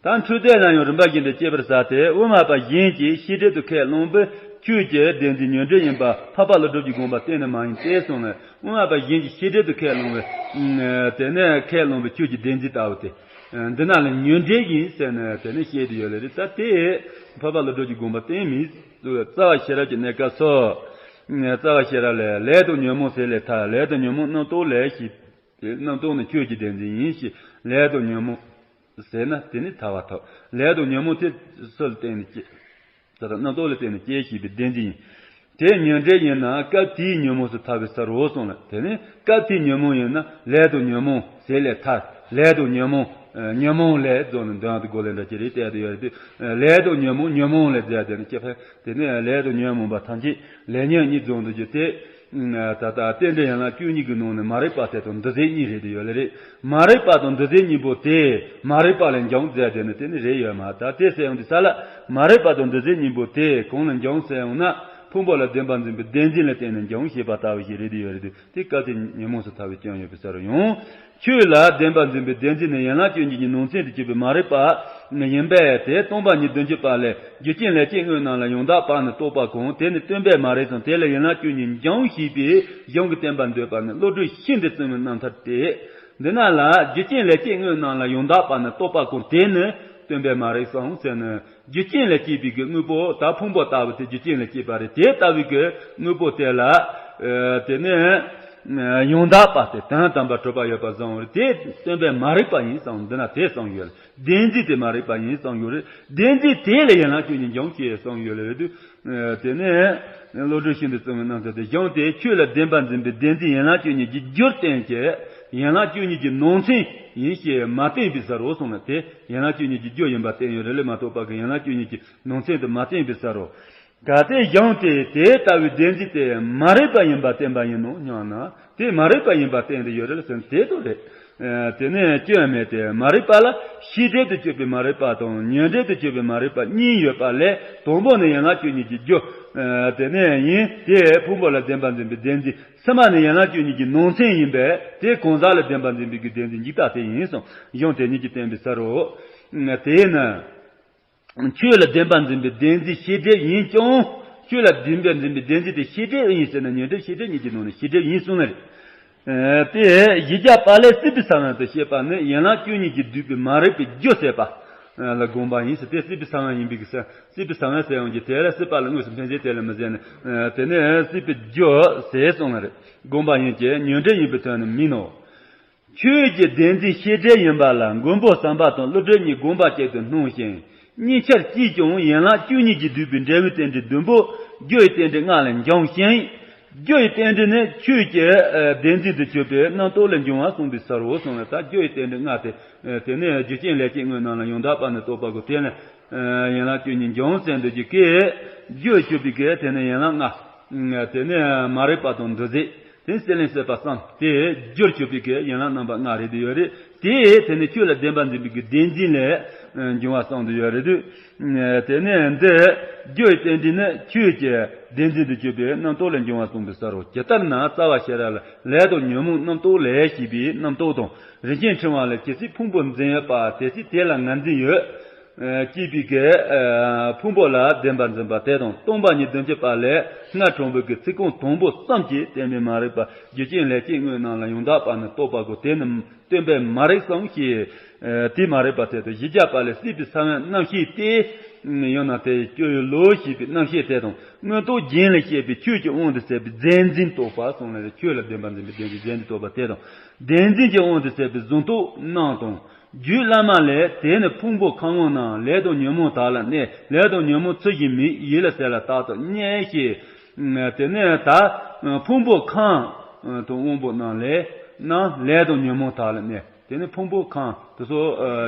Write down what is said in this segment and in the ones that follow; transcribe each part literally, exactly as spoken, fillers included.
ད་འཕྲོས་དོན་ལ་ཡང་རིམ་པ་བཞིན་དུ་དཔྱད་པར་བྱ་སྟེ། དབུ་མ་པ་གཞན་གྱིས་ཤེས་སྒྲིབ་ཏུ་ཁས་བླངས་པའི་ཆོས་ཀྱི་བདེན་འཛིན་ཉོན་སྒྲིབ་ཡིན་པ་འཕགས་པ་ཀླུ་སྒྲུབ་ཀྱི་དགོངས་པ་གཏན་ནས་མ་ཡིན་ཏེ་གསུངས་ལ། དབུ་མ་པ་གཞན་གྱིས་ཤེས་སྒྲིབ་ཏུ་ཁས་བླངས་པའི་དེ་ནས་ཁས་བླངས་པའི་ཆོས་ཀྱི་བདེན་འཛིན་ལྟ་བུ་དེ། འདི་རྣམས་ལ་ཉོན་སྒྲིབ་ཡིན་ཟེར་ནས་དེ་ནས་བཤད་དེ་ཡོད་ལེ་རེད། ད་དེ་འཕགས་པ་ཀླུ་སྒྲུབ་ཀྱི་དགོངས་པ་གཏན་མིན། རྩ་བ་ཤེས་རབ་ཀྱི་གནས་སྐབས་སོ། རྩ་བ་ཤེས་རབ་ལས། ལས་དང་ཉོན་མོངས་ཟེར་ལས་ཐར། ལས་དང་ཉོན་མོངས་རྣམ་རྟོག་ལས་ཞེས། དེ་རྣམ་རྟོག་ནི་ཆོས་ཀྱི་བདེན་འཛིན་ཡིན་ཞེས། ལས་དང་ཉོན་མོངས་ཟེར་ན་དེ་ནི་ཐར་བ་ཐོབ། ལས་དང་ཉོན་མོངས་དེ་སུ་ལ་བརྟེན་ནས་སྐྱེ། ད་ལྟ་རྣམ་རྟོག་ལ་བརྟེན་ནས་སྐྱེ་ཞེས་པའི་བདེན་འཛིན་ཡིན། དེ་ཉོན་སྒྲིབ་ཡིན་ན་སྐབས་དེའི་ཉོན་མོངས་སུ་ཐལ་བའི་ས་རུ་གསུངས་ལ། དེ་ནི་སྐབས་དེའི་ཉོན་མོངས་ཡིན་ན་ལས་དང་ཉོན་མོངས་ཟེར་ལས་ཐར། ལས་དང་ཉོན་མོངས། ཉོན་མོངས་ལས་རྫོགས་ནས་འདོན་དུ་དགོས་ལས་འདྲ་ཅི་རེད་བལྟས་དུ་ཡོད་རེད། ལས་དང་ཉོན་མོངས་ཉོན་མོངས་ལས་རྫོགས་དེ་ནི་སྐྱེ་འཕེལ། དེ་ནི་ལས་དང་ཉོན་མོངས་པ་ཐམས་ཅད་ལས་ཉོན་གཉིས་རྫོགས་འདུ་རྒྱུ་དེ། ད་ལྟ་རྟེན་འབྲེལ་ཡན་ལག་བཅུ་གཉིས་ཀྱི་ནང་ནས་མ་རིག་པ་དེ་དང་འདུ་བྱེད་གཉིས་རེད་དུ་ཡོད་ལེ་རེད། མ་རིག་པ་དང་འདུ་བྱེད་གཉིས་པོ་དེ་མ་རིག་པ་ལས་འབྱུང་མཛད་དེ་ནི་དེ་ནི་རེད་ཡོད་མ། ད་དེ་ཟེར་ཡོང་དུས་ས་ལ་མ་རིག་པ་དང་འདུ་བྱེད་གཉིས་པོ་དེ་གང་ལས་འབྱུང་ཟེར་ཡོང་ན། ཕུང་པོ་ལ་བདེན་པར་འཛིན་པའི་བདེན་འཛིན་ལ་བརྟེན་ནས་འབྱུང་ཞེས་པ་ལྟ་བུ་ཞིག་རེད་དུ་ཡོད་རེད་དུས། དེ་སྐབས་དེ་ཉོན་མོངས་སུ་ཐལ་བའི་སྐྱོན་ཡོད་པའི་ས་རུ་ཡོང་། ཆོས་ལ་བདེན་པར་འཛིན་པའི་བདེན་འཛིན་ནི་ཡན་ལག་བཅུ་གཉིས་ཀྱི་ནང་ཚན་དུ་གྱུར་པའི་མ་རིག་པ་ཡིན་པས། དེ་སྟོང་པ་ཉིད་བདུན་ཅུ་པ་ལས། རྒྱུ་རྐྱེན་ལས་སྐྱེས་དངོས་རྣམས་ལ་ཡང་དག་པར་ནི་རྟོག་པ་གང་། དེ་ནི་སྟོན་པས་མ་རིག་གསུངས། དེ་ལས་ཡན་ལག་བཅུ་གཉིས་འབྱུང་ཞེས་པའི་གཞུང་གི་བསྟན་པ་འདོད་པ་ནི་བློ་གྲོས་ཤིན་ཏུ་གཙང་བའི་རྣམ་ཐར་ཏེ། འདི་ན་ལ་རྒྱུ་རྐྱེན་ལས་སྐྱེས་དངོས་རྣམས་ལ་ཡང་དག་པར་ནི་རྟོག་པ་གང་། དེ་ནི་སྟོན་པས་མ་རིག་གསུངས་ཟེར་ནས། རྒྱུ་རྐྱེན་ལས་སྐྱེས་པའི་གི་དངོས་པོ། ད་ཕུང་པོ་ལྟ་བུ་དེ་རྒྱུ་རྐྱེན་ལས་སྐྱེས་པ་རེད། དེ་ལྟ་བུའི་གི་དངོས་པོ་དེ་ལ་དེ་ནས་ཡང་དག་པ་སྟེ་དོན་དམ་པར་གྲུབ་པ་ཡོད་པར་བཟུང་བ་རེད། དེ་སྟོན་པས་མ་རིག་པ་ཡིན་གསུངས། འདི་ན་དེ་གསུངས་ཡོད་ལ། བདེན་འཛིན་དེ་མ་རིག་པ་ཡིན་གསུངས་ཡོད་རེད། བདེན་འཛིན་དེ་ལས་ཡན་ལག་བཅུ་གཉིས་འབྱུང་ཞེས་གསུངས་ཡོད་ལེ་རེད་དུས། དེ་ནས་བློ་གྲོས་ཤིན་ཏུ་གཙང་བའི་རྣམ་ཐར་ཏེ། གཞུང་དེས་ཆོས་ལ་བདེན་པར་འཛིན་པའི་བདེན་འཛིན་ཡན་ལག་བཅུ་གཉིས་ཀྱི་རྒྱུར་བསྟན་གྱི། ཡན་ལག་བཅུ་གཉིས་ཀྱི་ནང་ཚན་ཡིན་ཞེས་མ་བསྟན་པའི་ས་རུ་གསུངས་ལ། དེ་ཡན་ལག་བཅུ་གཉིས་ཀྱི་རྒྱུ་ཡིན་པར་བསྟན་ཡོད་རེད་ལས་མ་གཏོགས་པ་གི་ཡན་ལག་བཅུ་གཉིས་ཀྱི་ནང་ཚན་དུ་མ་བསྟན་པའི་ས་རུ། གལ་ཏེ་གཞུང་དེས་དེ་ལྟ་བུའི་བདེན་འཛིན་དེ་མ་རིག་པ་ཡིན་པར་བསྟན་པ་ཡིན་ནོ་སྙམ་ན། དེ་མ་རིག་པ་ཡིན་པར་བསྟན་ཏེ་ཡོད་རེད་ཟེར་ན་དེ་ལྟོས་རེད། དེ་ནས་སྐྱོན་མེད་དེ། མ་རིག་པ་ལ་ཤེས་སྒྲིབ་ཏུ་གྱུར་པའི་མ་རིག་པ་དང་ཉོན་སྒྲིབ་ཏུ་གྱུར་པའི་མ་རིག་པ་གཉིས་ཡོད་པ་ལས། དང་པོ་ནི་ཡན་ལག་བཅུ་གཉིས་ཀྱི་རྒྱུ། དེ་ནས་ཡིན། དེ་ཕུང་པོ་ལ་བདེན་པར་འཛིན་པའི་བདེན་འཛིན། ཕྱི་མ་ནི་ཡན་ལག་བཅུ་གཉིས་ཀྱི་ནང་ཚན་ཡིན་པས། དེ་གང་ཟག་ལ་བདེན་པར་འཛིན་པའི་གི་བདེན་འཛིན་འཇིག་ལྟ་དེ་ཡིན་གསུངས། གཞུང་དེ་ཉིད་ཀྱིས་བསྟན་པའི་ས་རུ། དེས་ན། ཆོས་ལ་བདེན་པར་འཛིན་པའི་བདེན་འཛིན་ཤེས་སྒྲིབ་ཡིན་ཀྱང་། ཆོས་ལ་བདེན་པར་འཛིན་པའི་བདེན་འཛིན་དེ་ཤེས་སྒྲིབ་ཡིན་ཟེར་ན། ཉོན་སྒྲིབ་ཤེས་སྒྲིབ་གཉིས་ཀྱི་ནང་ནས་ཤེས་སྒྲིབ་ཡིན་གསུངས་ནི་རེད། དེ་བཞི་བརྒྱ་པ་ལས་སྲིད་པའི་ས་བོན་དུ་བཤད་པ་ནི་ཡན་ལག་བཅུ་གཉིས་ཀྱིས་བསྡུས་པའི་མ་རིག་པའི་རྒྱུ་བྱས་པ་ལ་དགོངས་པ་ཡིན་ཟེར། དེ་སྲིད་པའི་ས་བོན་ཡིན་པའི་གི་ས། སྲིད་པའི་ས་བོན་ཟེར་ཡོང་གི་དེ་ལ་སྲིད་པ་ལ་དངོས་སུ་འཕེན་བྱེད་དེ་ལ་མི་ཟེར་ནས། དེ་ནས་སྲིད་པའི་རྒྱུ་ཟེར་གསུངས་ནི་རེད། དགོངས་པ་ཡིན་གྱི་ཉོན་སྒྲིབ་ཡིན་པའི་དོན་ནི་མིན་ནོ། ཆོས་ཀྱི་བདེན་འཛིན་ཤེས་སྒྲིབ་ཡིན་པ་ལ་མགོན་པོ་བྱམས་པ་དང་ཀླུ་སྒྲུབ་གཉིས་དགོངས་པ་གཅིག་ཏུ་སྣང་ཞིང་། གཉིས་ཆར་གྱིས་ཀྱང་ཡན་ལག་བཅུ་གཉིས་ཀྱིས་བསྡུས་པའི་འབྲས་བུའི་རྟེན་འབྲེལ་བདུན་པོ་རྒྱུ་ཡི་རྟེན་འབྲེལ་ལྔ་ལས་འབྱུང་ཞིང་། རྒྱུ་ཡི་རྟེན་འབྲེལ་ནི་ཆོས་ཀྱི་བདེན་འཛིན་དུ་གྱུར་པའི་རྣམ་རྟོག་ལས་འབྱུང་བ་གསུངས་པའི་ས་རུ་གསུངས་ལ། ད་རྒྱུ་ཡི་རྟེན་འབྲེལ་ལྔ་སྟེ། དེ་ནས་རྒྱུ་རྐྱེན་ལས་སྐྱེས་དངོས་རྣམས་ལ་ཡང་དག་པར་ནི་རྟོག་པ་དགོས། དེ་ནི་ཡན་ལག་བཅུ་གཉིས་འབྱུང་ཟེར་འདོད་ཀྱི་སྐད། རྒྱུ་གྱུར་པའི་སྐད་དེ་ནི་ཡན་ལག་ལྔ། དེ་ནས་མ་རིག་པ་དང་འདུ་བྱེད། དེ་སྲེད་ལེན་བྱེད་པ་གསུམ། དེ་རྒྱུར་གྱུར་པའི་གི་ཡན་ལག་རྣམ་པ་ལྔ་རེད་དེ་ཡོད་རེད། དེ་དེ་ནི་ཆོས་ལ་བདེན་པར་འཛིན་པའི་གི་བདེན་འཛིན་ལས་འབྱུང་བ་གསུངས་དེ་ཡོད་རེད་དུས། དེ་ནས་འདི་རྒྱུ་ཡི་རྟེན་འབྲེལ་ནི་ཆོས་ཀྱི་བདེན་འཛིན་དུ་གྱུར་པའི་རྣམ་རྟོག་ལས་འབྱུང་བ་གསུངས་པའི་ས་རུ། ཇི་ལྟར་ན་རྩ་བ་ཤེས་རབ་ལ་ལས་དང་ཉོན་མོངས་རྣམ་རྟོག་ལས་ཞེས་པའི་རྣམ་རྟོག་དང་། རིན་ཆེན་ཕྲེང་བ་ལས། ཇི་སྲིད་ཕུང་པོ་འཛིན་ཡོད་པ། དེ་སྲིད་དེ་ལ་ངར་འཛིན་ཡོད། སྐྱེས་པའི་གི་ཕུང་པོ་ལ་བདེན་པར་འཛིན་པ་དེ་དང་། སྟོང་པ་ཉིད་བདུན་ཅུ་པ་ལས་སྔར་དྲངས་པའི་གི་ཚིག་རྐང་དང་པོ་གསུམ་གྱིས་བསྟན་པའི་མ་རིག་པ། རྒྱུ་རྐྱེན་ལས་སྐྱེས་དངོས་རྣམས་ལ་ཡང་དག་པར་ནི་རྟོག་པ་དགོས། དེ་ནི་སྟོན་པས་མ་རིག་གསུངས་ཞེས། དེ་མ་རིག་པ་དེ་དང་། བཞི་བརྒྱ་པ་ལས་སྲིད་པའི་ས་བོན་རྣམ་ཤེས་ཏེ། ཡང་ན་དེ་སྐྱོ་བའི་བློ་ཞེས་པའི་རྣམ་ཤེས་དེ་དང་། མངོན་རྟོགས་རྒྱན་ལས་བཤད་པའི་ཆོས་ཀྱི་དབང་དུ་བྱས་པའི་རྫས་འཛིན་རྟོག་པ་གསུངས་ལ། ཆོས་ལ་བདེན་པར་འཛིན་པའི་རྫས་འཛིན་རྫས་འཛིན་རྟོག་པ་དེ་དང་། བདེན་འཛིན་གྱི་དབང་དུ་བྱས་པའི་གཟུང་རྟོག་རྣམས་དང་། རྒྱུད་བླ་མ་ལས། དེ་ནི་ཕུང་པོ་ཁམས་ངོ་ན། ལས་དང་ཉོན་མོངས་དག་ལ་གནས། ལས་དང་ཉོན་མོངས་ཚུལ་བཞིན་མིན། ཡིད་ལ་གསལ་ལ་རྟག་ཏུ་གནས་ཞེས། དེ་ནས་ད་ཕུང་པོ་ཁམས་དང་དབང་པོ་རྣམས་ལས་རྣམས་ལས་དང་ཉོན་མོངས་དག་ལ་གནས། དེ་ནི་ཕུང་པོ་ཁམས་དེ་ཚོ།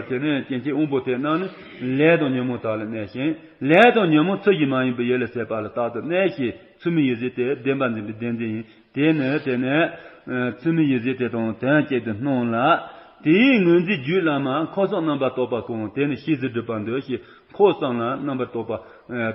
དེ་ནས་སྐྱེ་མཆེད་དབང་པོ་དེ་རྣམས་ནི་ལས་དང་ཉོན་མོངས་དག་ལ་གནས་ཤིང་། ལས་དང་ཉོན་མོངས་ཚུལ་བཞིན་མ་ཡིན་པའི་ཡིད་ལ་གསལ་བ་ལ་རྟག་ཏུ་གནས་ཞེས། ཚུལ་མིན་ཡིད་བྱེད་དེ་བདེན་པར་འཛིན་པའི་བདེན་འཛིན་ཡིན། དེ་ནི་དེ་ནས་ཚུལ་མིན་ཡིད་བྱེད་དེ་དང་དོན་གཅིག་ཏུ་སྣང་ལ། དེའི་ངོས་འཛིན་རྒྱུད་བླ་མ་འཁོར་གསུམ་རྣམ་པར་རྟོག་པ་གང་། དེ་ནི་ཤེས་བྱའི་སྒྲིབ་པ་འདོད་ཞེས། འཁོར་གསུམ་ལ་རྣམ་པར་རྟོག་པ་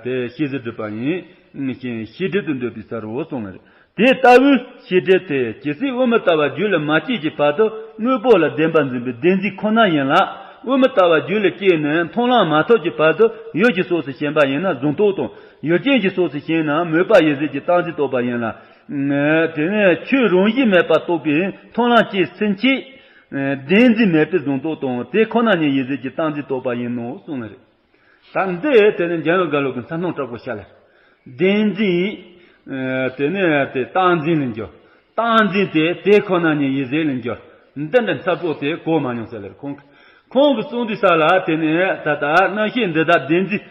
དེ་ཤེས་བྱའི་སྒྲིབ་པ་ཡིན་ཞིང་། ཤེས་སྒྲིབ་ཏུ་འདོད་པའི་ས་རུ་གསུངས་ལ། དེ་ལྟ་བུའི་ཤེས་སྒྲིབ་དེ་ཇི་སྲིད་དབུ་མ་ལྟ་བ་རྒྱུད་ལ་མ་སྐྱེས་ཀྱི་བར་དུ་དངོས་པོ་ལ་བདེན་པར་འཛིན་པའི་བདེན་འཛིན་ཁོ་ན་ཡིན་ལ། དབུ་མ་ལྟ་བ་རྒྱུད་ལ་སྐྱེས་ནས་མཐོང་ལམ་མ་ཐོབ་ཀྱི་བར་དུ་ཡུལ་གྱི་ཕྱོགས་སུ་ཞེན་པ་ཡིན་ན་གཟུང་རྟོག་དང་། ཡུལ་ཅན་གྱི་ཕྱོགས་སུ་ཞེན་ན་མོས་པ་ཡིད་བྱེད་ཀྱི་རྟག་འཛིན་རྟོག་པ་ཡིན་ལ། དེ་ནས་ཆོས་རང་བཞིན་མེད་པར་རྟོགས་པའི་མཐོང་ལམ་སྐྱེས་ཟིན་ཕྱིར། བདེན་འཛིན་མེད་པའི་གཟུང་རྟོག་དང་དེ་ཁོ་ན་ཉིད་ཡིད་བྱེད་ཀྱི་རྟག་འཛིན་རྟོག་པ་ཡིན་ནོ་གསུངས་ནི་རེད། ད་འདི་དེ་ནི་འཇམ་དབྱངས་དགའ་ལོ་གི་མཚན་སྣང་དྲག་པོ་ཤར་ལེ། བདེན་འཛིན། དེ་ནི་དེ་རྟག་འཛིན་ལ་འགྱུར། རྟག་འཛིན་དེ་དེ་ཁོ་ན་ཉིད་ཡིད་བྱེད་ལ་འགྱུར། འདི་འདྲ་མཚར་པོ་དེ་གོ་མ་མྱོང་ཟེར་ལེ། ཁོང་ཁོང་གི་གསུང་དུས་ས་ལ་དེ་ནི་ད་ལྟ་རྣམ་ཤེས་འདི་དག་བདེན་འཛིན་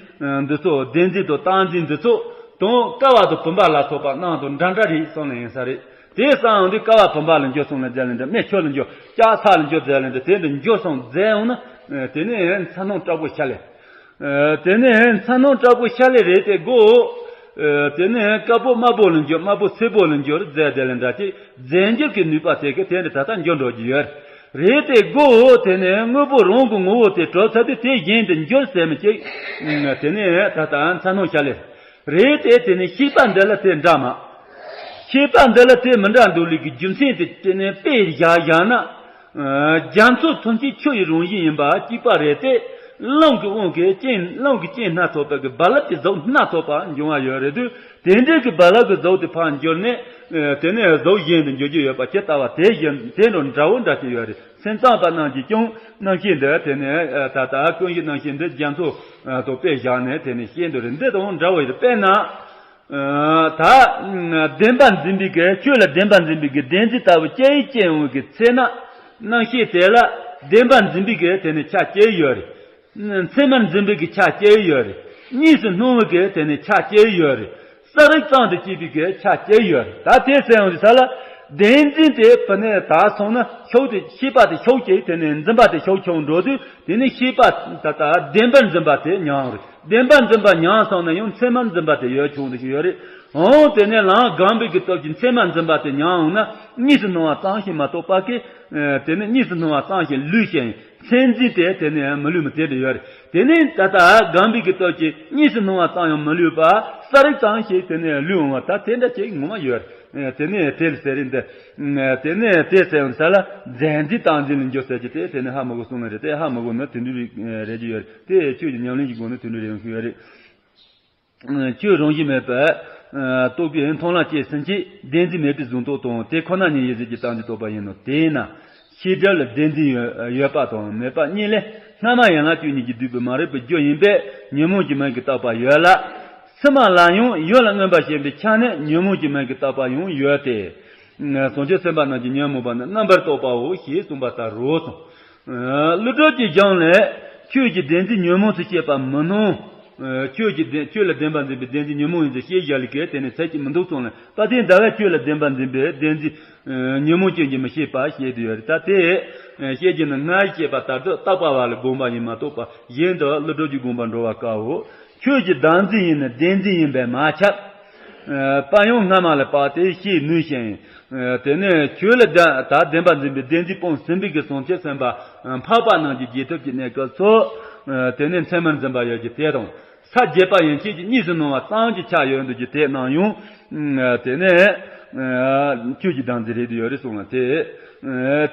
འདི་ཚོ་བདེན་འཛིན་དང་རྟག་འཛིན་འདི་ཚོ་དང་བསྐལ་བ་དང་བུམ་པ་ལ་སོགས་པ་སྣང་དང་འདྲ་འདྲ་རེད་གསུངས་ལེ་ཡིན་ས་རེད། དེ་གསང་ཡོང་དུས་བསྐལ་བ་བུམ་པ་ལ་འགྱུར་སོང་ལ་མཛད་ལེ་འདྲ། མེ་ཆུ་ལ་འགྱུར། ལྕགས་ཚ་ལ་འགྱུར་མཛད་ལེ་འདྲ། དེ་འདྲ་འགྱུར་སོང་མཛད་ཡོང་ན་དེ་ནི་མཚན་སྣང་དྲག་པོ་ཤར་ལེ། དེ་ནས་མཚན་སྣང་དྲག་པོ་ཤར་ལེ་རེད་དེ་གོ། དེ་ནས་དཀར་པོ་དམར་པོ་ལ་འགྱུར། དམར་པོ་སེར་པོ་ལ་འགྱུར་མཛད་དེ་ལ་འདྲ་ཅིག་རྫས་འགྱུར་གྱི་ནུས་པ་དེ་གི་དེ་འདྲ་ད་ལྟ་འགྱུར་འགྲོ་གི་ཡོད་རེད་དེ་གོ། དེ་ནས་དངོས་པོ་རང་གི་ངོ་བོ་དེ་གྲུབ་ཚར་དུས་དེ་གཞན་དུ་འགྱུར་ཟེར་མི་ཅིག་དེ་ནས་ད་ལྟ་མཚན་སྣང་ཤར་ལེ་རེད་དེ། དེ་ནས་ཤེས་པ་འདི་ལ་དེ་འདྲ་མ། ཤེས་པ་འདི་ལ་དེ་མི་འདྲ་འདུག་ལུགས་ཀྱི་རྒྱུ་མཚན་དེ་དེ་ནས་དཔེ་བཞག་བཞག་ན། རྒྱ་མཚོ་ཐམས་ཅད་ཆུ་ཡི་རང་བཞིན་ཡིན་པ་གཅིག་པ་རེད་དེ། རླུང་གི་དབང་གིས་རྐྱེན་རླུང་གི་རྐྱེན་སྣ་ཚོགས་པ་གི་རྦ་རླབས་ཀྱི་ཟུག་སྣ་ཚོགས་པ་འབྱུང་བ་ཡོད་རེད་དུས། དེ་འདྲའི་གི་རྦ་རླབས་ཀྱི་ཟུག་དེ་ཕར་འགྱུར་ནས། དེ་ནས་གཟུགས་གཞན་དུ་འགྱུར་རྒྱུ་ཡོད་པ་ཇི་ལྟ་བ་དེ་བཞིན་དེ་འདྲ་འདྲ་བོ་འདྲ་ཞིག་ཡོད་རེད། སེམས་ཙམ་པ་རྣམས་ཀྱིས་ཀྱང་རྣམ་ཤེས་འདི་དེ་ནས་ད་ལྟ་ཀུན་གཞི་རྣམ་ཤེས་འདི་རྒྱ་མཚོ་དང་དཔེ་བཞག་ནས་དེ་ནས་ཤེས་འདོད་རེད། འདི་དང་འདྲ་བོ་ཡོད་དེ། དཔེར་ན། ད་བདེན་པ་འཛིན་པའི་གི་ཆོས་ལ་བདེན་པ་འཛིན་པའི་གི་བདེན་འཛིན་ལྟ་བུ་སྐྱེ་ཡི་སྐྱེ་འོང་གི་ཚེ་ན། རྣམ་ཤེས་དེ་ལ་བདེན་པ་འཛིན་པའི་གི་དེ་ནི་ཆ་སྐྱེ་ཡོད་རེད། མཚན་མར་འཛིན་པའི་གི་ཆ་སྐྱེ་ཡོད་རེད། གཉིས་སུ་སྣང་བའི་གི་དེ་ནི་ཆ་སྐྱེ་ཡོད་རེད། གསལ་རིག་ཙམ་དུ་སྐྱེས་པའི་གི་ཆ་སྐྱེ་ཡོད་རེད། ད་དེ་ཚེ་འོང་གི་ས་ལ་བདེན་འཛིན་དེ་བུ་ནས་ད་སོང་ན་ཤུགས་དེ་ཤེས་པ་དེ་ཤུགས་ཀྱིས་དེ་ནི་འཛིན་པ་དེ་ཤུགས་ཆུང་འགྲོ་དུས་དེ་ནི་ཤེས་པ་ད་ལྟ་བདེན་པར་འཛིན་པ་དེ་ཉམས་རེད། བདེན་པར་འཛིན་པ་ཉམས་སོང་ན་ཡང་མཚན་མར་འཛིན་པ་དེ་ཡོད་ཆུང་དུ་ཞིག་ཡོད་རེད། འོང་དེ་ནས་ལམ་སྒོམ་པའི་གི་སྟོབས་ཀྱིས་མཚན་མར་འཛིན་པ་དེ་ཉམས་འོང་ན་གཉིས་སུ་སྣང་བ་ཙམ་ཞིག་མ་གཏོགས་པ་གི། དེ་ནས་གཉིས་སུ་སྣང་བ་ཙམ་ཞིག་ལུས་ཤིང་མཚན་འཛིན་དེ་དེ་ནས་མི་ལུས་མི་དེ་འདྲ་ཡོད་རེད། དེ་ནས་ད་ལྟ་སྒོམ་པའི་གི་སྟོབས་ཀྱིས་གཉིས་སུ་སྣང་བ་ཙམ་ཡང་མི་ལུས་པ་གསལ་རིག་ཙམ་ཞིག་དེ་ནས་ལུས་འོང་བ་ད་དེ་འདྲ་ཅིག་ངོ་མ་ཡོད་རེད། དེ་ནས་དེ་ལ་ཟེར་རེད་འདི། དེ་ནས་དེ་ཟེར་ཡོང་ས་ལ་རྫས་འཛིན་རྟག་འཛིན་ལ་འགྱུར་ཟེར་གྱི་དེ་དེ་ནས་ཧ་མ་གོ་གསུང་ནི་རེད། དེ་ཧ་མ་གོ་ན་དེ་འདྲ་རེད་ཀྱི་ཡོད་རེད། དེ་ཆོས་ཀྱི་ཉམས་ལེན་གྱི་སྒོ་ནས་དེ་འདྲ་རེད་ཡོང་གི་ཡོད་རེད། ཆོས་རང་བཞིན་མེད་པར་རྟོགས་པའི་མཐོང་ལམ་སྐྱེས་ཟིན་ཕྱིར་བདེན་འཛིན་མེད་པའི་གཟུང་རྟོག་དང་དེ་ཁོ་ན་ཉིད་ཡིན་ཟེར་གྱི་རྟག་འཛིན་རྟོག་པ་ཡིན་ནོ། དེས་ན་ཤེས་སྒྲིབ་ལ་བདེན་འཛིན་ཡོད་ཡོད་པ་དང་མེད་པ་གཉིས་ལས། སྔ་མ་ཡན་ལག་བཅུ་གཉིས་ཀྱིས་བསྡུས་པའི་མ་རིག་པའི་རྒྱུ་ཡིན་པས་ཉོན་མོངས་ཀྱི་མིང་གིས་བཏགས་པ་ཡོད་ལ། ཕྱི་མ་ལ་ཡང་ཡུལ་ལ་མངོན་པར་ཞེན་པའི་ཆ་ནས་ཉོན་མོངས་ཀྱི་མིང་གིས་བཏགས་པ་ཡང་ཡོད་དེ། བྱང་ཆུབ་སེམས་དཔའ་རྣམས་ཀྱིས་ཉོན་མོངས་པ་ནི་རྣམ་པར་རྟོག་པའོ་ཞེས་གསུངས་པ་ལྟར་རོ་གསུངས། ཀླུ་སྒྲུབ་ཀྱི་གཞུང་ལས་ཆོས་ཀྱི་བདེན་འཛིན་ཉོན་མོངས་སུ་བཤད་པ་མིན་ནོ། ཆོས་ཀྱི་བདེན་ཆོས་ལ་བདེན་པར་འཛིན་པའི་བདེན་འཛིན་ཉོན་མོངས་ཡིན་ཟེར་བཤད་བཞག་ལས་ཀའི་དེ་ནི་ཚད་ཀྱིས་མི་འདུག་གསུངས་ལ། དཔལ་ལྡན་ཟླ་བས་ཆོས་ལ་བདེན་པར་འཛིན་པའི་བདེན་འཛིན་ཉོན་མོངས་ཅན་གྱིས་མི་ཤེས་པ་བཤད་དུ་ཡོད་རེད། ད་དེ་བཤད་རྒྱུ་ནི་སྔར་བཤད་པ་ལྟར་དུ་བརྟག་པ་བ་ལ་དགོངས་པ་ཡིན་མ་གཏོགས་པ་གཞན་དུ་ཀླུ་སྒྲུབ་ཀྱི་དགོངས་པ་འགྲོ་བ་དཀའོ། ཆོས་ཀྱི་བདག་འཛིན་ཡིན་ན་བདེན་འཛིན་ཡིན་པས་མ་ཁྱབ། དཔལ་ཡང་སྔ་མ་ལ་དཔག་སྟེ་ཤེས་ནུས་ཤིང་། དེ་ནས་ཆོས་ལ་ད་བདེན་པར་འཛིན་པའི་བདེན་འཛིན་སྤངས་ཟིན་པའི་གི་བྱང་ཆུབ་སེམས་དཔའ་འཕགས་པ་རྣམས་ཀྱི་རྗེས་ཐོབ་ཀྱི་གནས་སྐབས་སུ། དེ་ནས་མཚན་མར་འཛིན་པ་ཡོད་ཀྱི་དེ་དང་། ས་བརྒྱད་པ་ཡན་ཆད་ཀྱི་གཉིས་སུ་སྣང་བ་ཙམ་གྱི་ཆ་ཡོད་འདུག་ཀྱི་དེ་རྣམས་ཡང་། དེ་ནས་ཆོས་ཀྱི་བདག་འཛིན་རེད་དུ་ཡོད་རེད་གསུངས་ལ། དེ་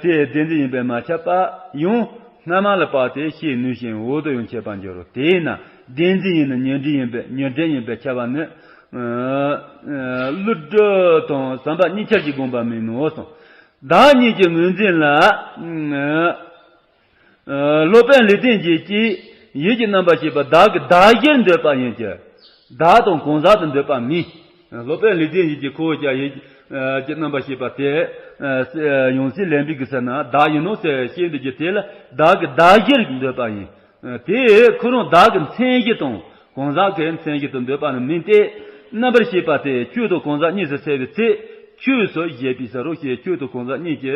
དེ་བདེན་འཛིན་ཡིན་པས་མ་ཁྱབ་པ་ཡང་སྔ་མ་ལ་དཔག་སྟེ་ཤེས་ནུས་ཤིང་འོག་ཏུ་ཡང་འཆད་པར་འགྱུར་རོ། དེས་ན་བདེན་འཛིན་ཡིན་ན་ཉོན་སྒྲིབ་ཡིན་པས་ཉོན་སྒྲིབ་ཡིན་པས་ཁྱབ་པ་ནི། ཀླུ་སྒྲུབ་དང་བྱམས་པ་གཉིས་ཆར་གྱི་དགོངས་པ་མིན་ནོ་གསུངས། བདག་ཉིད་ཀྱི་ངོས་འཛིན་ལ། སློབ་དཔོན་ལེགས་ལྡན་འབྱེད་ཀྱིས་ཡིད་ཀྱི་རྣམ་པར་ཤེས་པ་བདག་གི་བདག་གཞིར་འདོད་པ་ཡིན་གྱི། བདག་དང་གང་ཟག་ཏུ་འདོད་པ་མིན། སློབ་དཔོན་ལེགས་ལྡན་འབྱེད་ཀྱིས་ཁོ་བོ་ཀྱང་ཡིད་ཀྱི་རྣམ་པར་ཤེས་པ་དེ། ཡང་སྲིད་ལེན་པའི་གི་ས་ན་བདག་ཡིན་ནོ་ཟེར་ཤེས་འདོད་ཀྱི་དེ་ལ་བདག་གི་བདག་གཞིར་འདོད་པ་ཡིན། དེ་ཁོ་རང་བདག་གི་མཚན་གཞི་དང་གང་ཟག་གི་མཚན་གཞི་དུ་འདོད་པ་ནི་མིན་ཏེ། རྣམ་པར་ཤེས་པ་དེ་ཆོས་དང་གང་ཟག་གཉིས་སུ་འཚལ་བའི་ཚེ། ཆོས་སུ་བཞེད་པའི་ཕྱིར་རོ་ཞེས་ཆོས་དང་གང་ཟག་གཉིས་ཀྱི་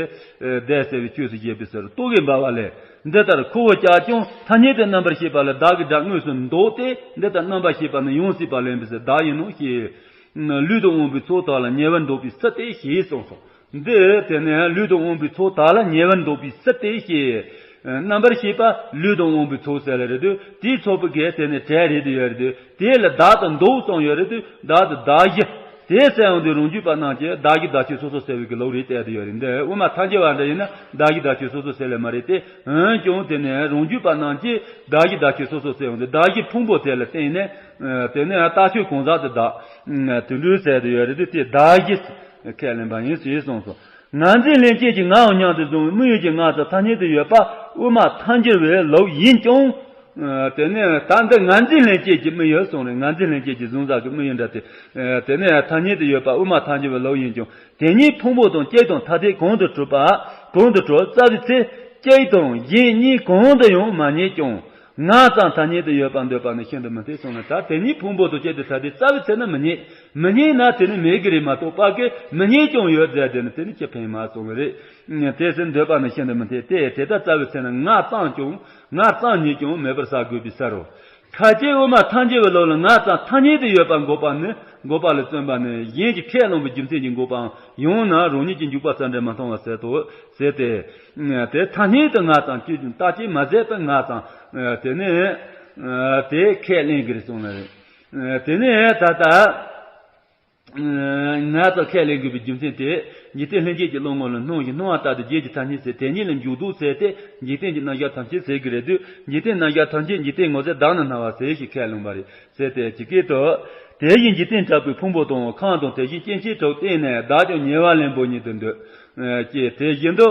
ཟླས་གསལ་བའི་ཆོས་སུ་བཞེད་པའི་ཕྱིར་རྟོག་གེ་འབར་བ་ལས། འདི་ལྟར་ཁོ་བོ་ཀྱང་ཐ་སྙད་དུ་རྣམ་པར་ཤེས་པ་ལ་བདག་གི་སྒྲ་དངོས་སུ་འདོགས་ཏེ། འདི་ལྟར་རྣམ་པར་ཤེས་པ་ནི་ཡང་སྲིད་པ་ལེན་པའི་ཕྱིར་བདག་ཡིན་ནོ་ཞེས། ལུས་དང་དབང་པོའི་ཚོགས་དག་ལ་ཉེ་བར་འདོགས་པའི་ཕྱིར་ཏེ་ཞེས་གསུངས་སོ། འདི་དེ་ནས་ལུས་དང་དབང་པོའི་ཚོགས་དག་ལ་ཉེ་བར་འདོགས་པའི་ཕྱིར་ཏེ་ཞེས། རྣམ་པར་ཤེས་པ་ལུས་དང་དབང་པོའི་ཚོགས་ཟེར་ལ་རེད་དུས་དེའི་ཚོགས་པའི་གེ་དེ་ནས་གྲས་རེད་དུ་ཡོད་རེད་དུས་དེ་ལ་བདག་ཏུ་འདོགས་སོང་ཡོད་རེད་དུས་བདག་ཏུ་བདག་གཞི། དེ་ཟེར་ཡོང་དུས་རང་རྒྱུད་པ་རྣམས་ཀྱིས་བདག་གཞན་བདག་ཆོས་སོ་སོར་སེལ་བའི་གི་ལུགས་རེད་བལྟས་བསྡད་ཡོད་རེད། འདི་དབུ་མ་ཐལ་འགྱུར་བ་འདྲ་ཡིན་ན་བདག་གཞན་བདག་ཆོས་སོ་སོར་སེལ་ལེ་མ་རེད་དེ། འོན་ཀྱང་དེ་ནས་རང་རྒྱུད་པ་རྣམས་ཀྱིས་བདག་གཞན་བདག་ཆོས་སོ་སོར་སེལ་ཡོང་དུས་བདག་གཞན་ཕུང་པོ་དེ་ལ་བརྟེན་ནས་དེ་ནས་ལྟ་ཆོས་གང་ཟག་དེ་བདག་དེ་འདྲའི་ཟེར་དུ་ཡོད་རེད་དེ། དེ་བདག་གཞན་ཁས་ལེན་པ་ཡིན་ཞེས་གསུངས་སོ། ངར་འཛིན་ལྷན་སྐྱེས་ཀྱིས་ངའོ་སྙམ་དུ་བཟུང་བའི་དམིགས་ཡུལ་གྱི་ང་ཙམ་ཐ་སྙད་དུ་ཡོད་པ་དབུ་མ་ཐལ་འགྱུར་བའི་ལུགས་ཡིན་ཀྱང་། དེ་ནས་ད་འདི་ངར་འཛིན་ལྷན་སྐྱེས་ཀྱི་དམིགས་ཡུལ་གསུངས་རེད། ངར་འཛིན་ལྷན་སྐྱེས་ཀྱིས་བཟུང་ས་གི་དམིགས་ཡུལ་འདྲ་དེ། དེ་ནས་ཐ་སྙད་དུ་ཡོད་པ་དབུ་མ་ཐལ་འགྱུར་བའི་ལུགས་ཡིན་ཀྱང་། དེ་གཉིས་ཕུང་པོ་དང་སྐྱེས་དང་ཐ་དད་གང་དུ་གྲུབ་པ། གང་དུ་གྲུབ་རྩ་བའི་ཚེ་སྐྱེས་དང་གཞན་གཉིས་གང་དུ་ཡང་མ་རྙེད་ཀྱང་། ང་ཙམ་ཐ་སྙད་དུ་ཡོད་པར་འདོད་པ་ནི་ཤིན་ཏུ་མི་འཐད་གསུངས་ནས། ད་དེ་གཉིས་ཕུང་པོ་དང་སྐྱེས་དང་ཐ་དད་རྩ་བའི་ཚེ་ན་མི་རྙེད། མི་རྙེད་ན་དེ་ནི་མེད་ཀྱི་རེད་མ་གཏོགས་པ་གི་མི་རྙེད་ཀྱང་ཡོད་ཟེར་དེ་ནི་དེ་ནི་ཅི་ཕན་མ་གསུངས་པ་རེད། དེ་ཟེར་འདོད་པ་ནི་ཤིན་ཏུ་མི་འཐད་དེ། དེ་ལྟར་རྩ་བའི་ཚེ་ན་ང་ཙམ་ཀྱང་ང་ཙམ་ཉིད་ཀྱང་མེད་པར་བྱ་དགོས་པའི་ཕྱིར་རོ། ཁ་ཅིག་དབུ་མ་ཐལ་འགྱུར་བའི་ལུགས་ལ་ང་ཙམ་ཐ་སྙད་དུ་ཡོད་པར་འགོག་པ་ནི་འགོག་པ་ལ་བརྩོན་པ་ནི་གཞན་གྱི་ཁས་བླངས་པའི་རྒྱུ་མཚན་གྱིས་འགོག་པའམ། ཡང་ན་རང་ཉིད་ཀྱི་འཇུག་པ་རྩ་འགྲེལ་མ་མཐོང་བ་ཟེར་དོ། ཟེར་ཏེ། དེ་ཐ་སྙད་དུ་ང་ཙམ་ཅིག་བརྟག་དཔྱད་མ་མཛད་པར་ང་ཙམ། དེ་ནས། དེ་ཁས་ལེན་གྱི་རེད་གསུངས་ནི་རེད། དེ་ནས་ད་ལྟ། ང་ཙམ་ཁས་ལེན་དགོས་པའི་རྒྱུ་མཚན་དེ། འཇིག་རྟེན་ལྷན་སྐྱེས་ཀྱི་བློ་ངོ་ལ་སྣང་ཞིང་སྣང་བ་ལྟར་དུ་རྗེས་ཀྱི་ཐ་སྙད་ཟེར་དེ་ཉིད་ལ་འཇུག་ལྡོག་ཟེར་ཏེ་འཇིག་རྟེན་གྱི་རྣམ་གཞག་ཐམས་ཅད་ཟེར་གྱི་རེད་དུས། འཇིག་རྟེན་རྣམ་གཞག་ཐམས་ཅད་འཇིག་རྟེན་ངོ་ཚ་བདག་ན་སྣང་བ་ཟེར་ཞེས་ཁས་ལེན་པ་རེད་ཟེར་ཏེ། ཇི་སྐད་དུ། དེ་བཞིན་འཇིག་རྟེན་དྲུག་པོའི་ཕུང་པོ་དང་ཁམས་དང་དེ་བཞིན་སྐྱེ་མཆེད་དྲུག་བརྟེན་ནས་བདག་ཀྱང་ཉེ་བར་ལེན་པ་ཉིད་དུ་འདོད། ཅེས་དེ་བཞིན་དུ།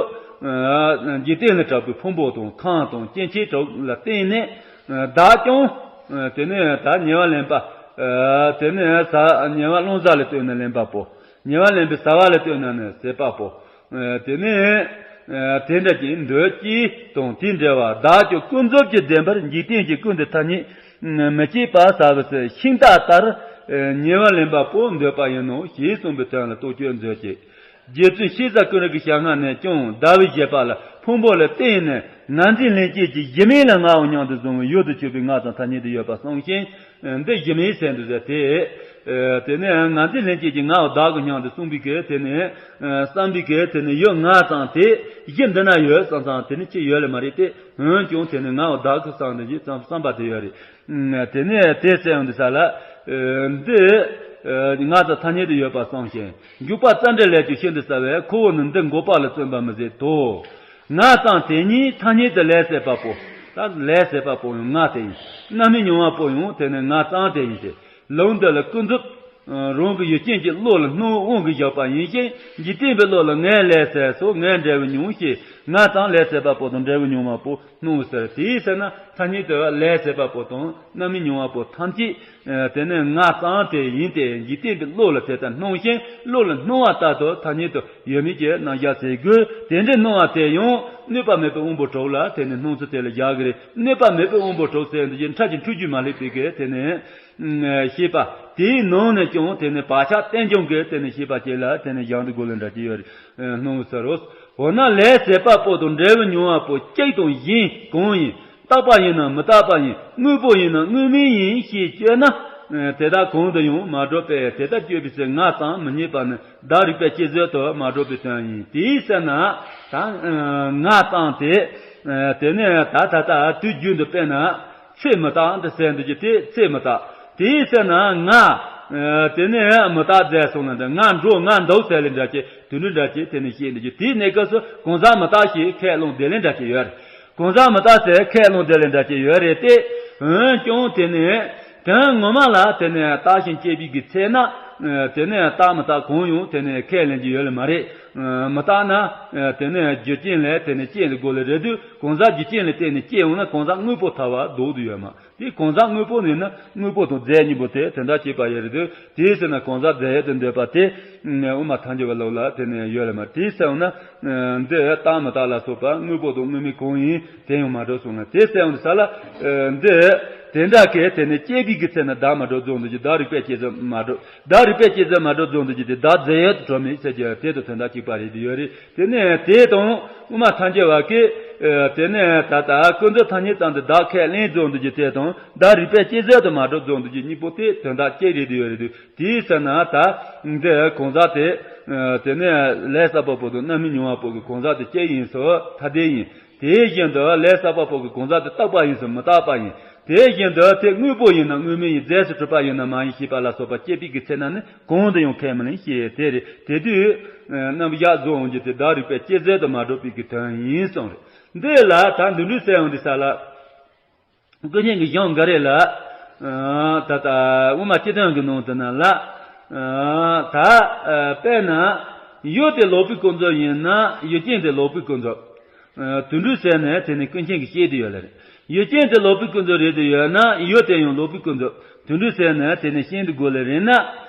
འཇིག་རྟེན་ལ་གྲགས་པའི་ཕུང་པོ་དང་ཁམས་དང་སྐྱེ་མཆེད་དྲུག་ལ་བརྟེན་ནས། བདག་ཀྱང་། དེ་ནས་ད་ཉེ་བར་ལེན་པ། དེ་ནས་ས་ཉེ་བར་རློམ་བྱ་ལ་ལྟོས་ནས་ལེན་པ་པོ། ཉེ་བར་ལེན་པའི་བྱ་བ་ལ་ལྟོས་ན་ནི་ཟད་པ་པོ། དེ་ནས། དེ་འདྲ་ཅིག་འདོད་ཅེས་དང་དེ་འདྲ་བ་བདག་ཀྱང་ཀུན་རྫོབ་ཀྱི་བདེན་པར་འཇིག་རྟེན་གྱི་ཀུན་ཏུ་ཐ་སྙད་མི་བྱེད་པ་ཟ་བ་ཟེར་ཤིང་རྟ་ལྟར། ཉེ་བར་ལེན་པ་པོ་འདོད་པ་ཡིན་ནོ་ཞེས་གསུངས་པའི་དོན་ལ་རྟོག་དཔྱོད་མཛོད་ཅིག་རྗེ་བཙུན་ཤེས་བྱ་ཀུན་རིག་གི་ཞལ་སྔ་ནས་ཀྱང་ཟླ་བའི་བཞེད་པ་ལ་ཕུང་པོ་ལ་བརྟེན་ནས་ངར་འཛིན་ལྷན་སྐྱེས་ཀྱི་གཞི་མེད་ལ་ངའོ་སྙམ་དུ་བཟུང་བའི་ཡུལ་དུ་གྱུར་པའི་ང་ཙམ་ཐ་སྙད་དུ་ཡོད་པ་གསུངས་ཤིང་། འདི་གཞི་མེད་ཟེར་འདུག་ཟེར་ཏེ། དེ་ནས་ངར་འཛིན་ལྷན་སྐྱེས་ཀྱི་ངའོ་བདག་གི་སྙམ་དུ་གསུངས་པའི་གི་དེ་ནས། བསམ་པའི་གི་དེ་ནས་ཡུལ་ང་ཙམ་དེ་གཞི་འདི་ན་ཡོད་བསམ་བསམ་དེ་ནི་ཅི་ཡོད་ལ་མ་རེད་དེ། འོན་ཀྱང་དེ་ནས་ངའོ་བདག་གི་བསམ་འདི་ཅི་བསམ་བསམ་པ་དེ་ཡོད་རེད། དེ་ནས་དེ་ཟེར་ཡོང་དུས་ས་ལ། འདི། ང་ཙམ་ཐ་སྙད་དུ་ཡོད་པ་གསུངས་ཤིང་འཇུག་པ་རྩ་འགྲེལ་ལས་ཀྱང་ཤིན་ཏུ་གསལ་བས་ཁོ་བོ་ནི་འདི་འགོག་པ་ལ་བརྩོན་པ་མི་བྱེད་དོ། ང་ཙམ་དེ་ཉིད་ཐ་སྙད་དུ་ལས་ཟད་པ་པོ། ད་ལས་ཟད་པ་པོ་ཡང་ང་དེ་ཡིན། རྣམ་སྨིན་མྱོང་བ་པོ་ཡང་དེ་ནི་ང་ཙམ་དེ་ཡིན་ཏེ། ལུགས་འདི་ལ་ཀུན་རྫོབ། རང་གི་ཡུལ་ཅན་གྱི་བློ་ལ་སྣང་དབང་གིས་བཞག་པ་ཡིན་ཞིང་འཇིག་རྟེན་པའི་བློ་ལ་ངས་ལས་ཟད་སོགས་ངས་འབྲས་བུ་མྱོང་ཞེས་ང་ཙམ་ལས་ཟད་པ་པོ་དང་འབྲས་བུ་མྱོང་བ་པོ། སྣང་ཟེར་དེའི་ཚེ་ན་ཐ་སྙད་དུ་ལས་ཟད་པ་པོ་དང་རྣམ་སྨིན་མྱོང་བ་པོ་ཐམས་ཅད། དེ་ནི་ང་ཙམ་དེ་ཡིན་ཏེ་འཇིག་རྟེན་པའི་བློ་ལ་དེ་ལྟར་སྣང་ཞིང་བློ་ལ་སྣང་བ་ལྟར་དུ་ཐ་སྙད་དུ་ཡོད་མེད་ཀྱི་རྣམ་གཞག་ཟེར་དགོས། དེ་འདྲའི་སྣང་བ་དེ་ཡང་གནོད་པ་མེད་པའི་དབང་པོ་དྲུག་ལ་དེ་ནི་སྣང་ཚུལ་དེ་ལ་བཞག་གི་རེད། གནོད་པ་མེད་པའི་དབང་པོ་དྲུག་ཟེར་འདི་ཡི་ཕྲད་ཀྱི་འཁྲུལ་རྒྱུ་མ་སླེབས་པའི་གི་དེ་ནི། ཤེས་པ། དེའི་ནང་ནས་ཀྱང་དེ་ནི་བག་ཆགས་རྟེན་འབྱུང་གི་དེ་ནི་ཤེས་པ་ཅིག་ལ་དེ་ནི་བཞག་འདུག་དགོས་ལ་འདྲ་ཅིག་ཡོད་རེད། སྣང་ཟེར་རོ། འོ་ན་ལས་ཟད་པ་པོ་དང་འབྲས་བུ་མྱོང་བ་པོ་གཅིག་དང་གཞན་གང་ཡིན། རྟག་པ་ཡིན་ནམ་མི་རྟག་པ་ཡིན། དངོས་པོ་ཡིན་ནམ་དངོས་མིན་ཡིན་ཞེས་དཔྱད་ན། དེ་དག་གང་དུ་ཡང་མ་གྲུབ་པས། དེ་ལྟར་དཔྱད་པའི་ཚེ་ང་ཙམ་མི་རྙེད་པ་ནི་བདག་རིག་པའི་དཔྱད་བཟོད་དུ་མ་གྲུབ་པའི་དོན་ཡིན། དེའི་ཚེ་ན་ད་ང་ཙམ་དེ། དེ་ནས་ད་ད་ལྟ་དུས་རྒྱུན་དུ་དཔེར་ན། ཚེ་མི་རྟག་འདི་ཟེར་འདུག་གི་དེ་ཚེ་མི་རྟག་དེའི་ཚེ་ན་ང་། དེ་ནས་མི་རྟག་རྫས་སོང་ན་འདི་ང་འགྲོ་ང་འདུག་ཟེར་ལེ་འདྲ་ཅིག་དུད་འགྲོ་འདྲ་ཅིག་དེ་ནས་ཤེས་འདུག་གི་དེའི་གནས་སྐབས་སུ་གང་ཟག་མི་རྟག་ཞེས་ཁས་བླངས་བསྡད་ལེ་འདྲ་ཅིག་ཡོད་རེད། གང་ཟག་མི་རྟག་ཟེར་ཁས་བླངས་བསྡད་ལེ་འདྲ་ཅིག་ཡོད་རེད་དེ། འོན་ཀྱང་དེ་ནས་དོན་ངོ་མ་ལ་དེ་ནས་བརྟག་ཅིང་དཔྱད་པའི་གི་ཚེ་ན། དེ་ནས་རྟག་མི་རྟག་གང་ཡང་དེ་ནས་ཁས་ལེན་གྱི་ཡོད་ལེ་མ་རེད། མི་རྟག་ན། དེ་ནས་རྒྱུ་རྐྱེན་ལས་དེ་ནས་རྐྱེན་ལ་དགོས་ལེ་རེད་དུས་གང་ཟག་རྒྱུ་རྐྱེན་ལ་བརྟེན་ནས་སྐྱེ་འོང་ན་གང་ཟག་དངོས་པོ་ཐལ་བ་ལྡོག་ཏུ་ཡོད་མ། དེ་གང་ཟག་དངོས་པོ་ནི་ན་དངོས་པོ་དང་རྫས་གཉིས་པོ་དེ་དོན་དག་གཅིག་པ་ཡོད་རེད་དེ། དེའི་ཕྱིར་ན་གང་ཟག་རྫས་ཡོད་དུ་འདོད་པ་དེ། དབུ་མ་ཐལ་འགྱུར་བའི་ལུགས་ལ་དེ་ནས་ཡོད་ལ་མ། དེའི་ཕྱིར་ན། འདི་རྟག་མི་རྟག་ལ་སོགས་པ་དངོས་པོ་དང་དངོས་མེད་གང་ཡིན་དེ་ཡང་མ་གྲུབ་གསུངས་ན་དེ་གསལ་འོང་དུ་ས་ལ། འདི། དེ་འདྲ་གས་དེ་ནས་སྐྱེས་པའི་གི་ཚེ་ན་བདག་མ་གྲུབ་རྫོགས་འདུག་གི་བདག་རིག་པའི་དཔྱད་བཟོད་མ་གྲུབ། བདག་རིག་པའི་དཔྱད་བཟོད་མ་གྲུབ་རྫོགས་འདུག་གི་དེ་བདག་རྫས་ཡོད་དུ་གྲུབ་མེད་ཟེར་གྱི་དེ་དང་དོན་དག་གཅིག་པ་རེད་དེ་ཡོད་རེད། དེ་ནས་དེ་དང་དབུ་མ་ཐལ་འགྱུར་བ་གིས། དེ་ནས་ད་ལྟ་ཀུན་རྫོབ་ཐ་སྙད་ཙམ་དུ་བདག་ཁས་ལེན་རྫོགས་འདུག་གི་དེ་དང་བདག་རིག་པའི་དཔྱད་བཟོད་དུ་མ་གྲུབ་རྫོགས་འདུག་གི་གཉིས་པོ་དེ་དོན་དག་གཅིག་རེད་དེ་ཡོད་རེད་དེ། དེའི་ཕྱིར་ན་ད། འདི་གང་ཟག་དེ། དེ་ནས་ལས་བསགས་པ་པོ་དང་རྣམ་སྨིན་མྱོང་བ་པོ་གི་གང་ཟག་དེ་སྐྱེ་ཡིན་སོ་ཐ་དད་ཡིན། དེ་བཞིན་དུ་ལས་བསགས་པ་པོ་གི་གང་ཟག་དེ་རྟག་པ་ཡིན་སོ་མི་རྟག་པ་ཡིན། དེ་བཞིན་དུ་དེ་དངོས་པོ་ཡིན་ན་དངོས་མེད་ཡིན། རྫས་སུ་གྲུབ་པ་ཡིན་ན་མ་ཡིན་ཞེས་པ་ལ་སོགས་པ་དཔྱད་པའི་གི་ཚེ་ན་ནི་གང་དུ་ཡང་ཁས་མི་ལེན་ཞེས་དེ་རེད། དེ་དུས་རྣམ་གཞག་བཟོ་འོང་རྒྱུ་དེ་བདག་རིག་པའི་དཔྱད་བཟོད་དུ་མ་གྲུབ་པའི་གི་དོན་ཡིན་གསུངས་རེད། འདི་ལ་ད་འདི་འདྲའི་གསལ་འོང་འདི་ས་ལ། ཀུན་མཁྱེན་གྱི་གཞུང་འགའ་རེ་ལ། ད་ལྟ་དབུ་མ་སྤྱི་དོན་གྱི་ནང་དུ་ན་ལ། ད་དཔེར་ན། ཡུལ་དེ་ལོག་པའི་ཀུན་རྫོབ་ཡིན་ན་ཡུལ་ཅན་དེ་ལོག་པའི་ཀུན་རྫོབ། དུད་འགྲོའི་ཟེར་ནས་དེ་ནི་ཀུན་མཁྱེན་གྱིས་བཤད་དེ་ཡོད་ལ་རེད། ཡུལ་ཅན་དེ་ལོག་པའི་ཀུན་རྫོབ་རེད་དེ་ཡོད་ན་ཡུལ་དེ་ཡང་ལོག་པའི་ཀུན་རྫོབ། དུད་འགྲོའི་ཟེར་ནས་དེ་ནི་ཤིན་ཏུ་དགོས་ལ་རེད་ན།